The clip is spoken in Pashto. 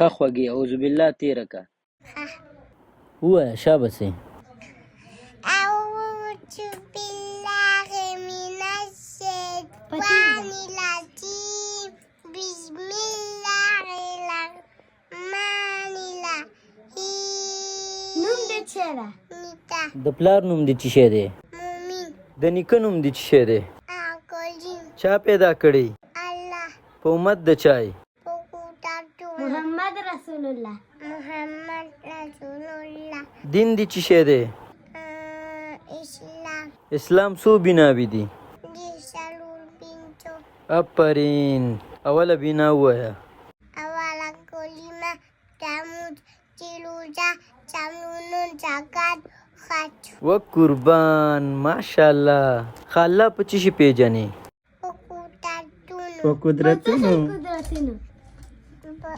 ښه خوږې اعوذ بالله تېره که. ووایه شابسې. اعوذ بالله من الشیطان الرجیم بسم الله الرحمن الرحیم. نوم دې څه ده؟ نیتا. د پلار نوم دې څه شی دی؟ مومن. د نیکه نوم دې څه شی دی؟ اکریم. چا پیدا کړی؟ الله. په امت د چا یې؟ په قدرتونو. محمد رسول الله. محمد رسول الله. دین دې څه شی دی؟ اسلام. اسلام څو بناوې دي؟ د څلور بنتو. افرین، اوله بنا ووایه. اوله کلمه تموز چې روزه څلورم زکات حج. و قربان، ماشاءالله. ښه الله په څه شي پیژنې؟ په قدرتونو. په قدرتونو. قدرتونو. په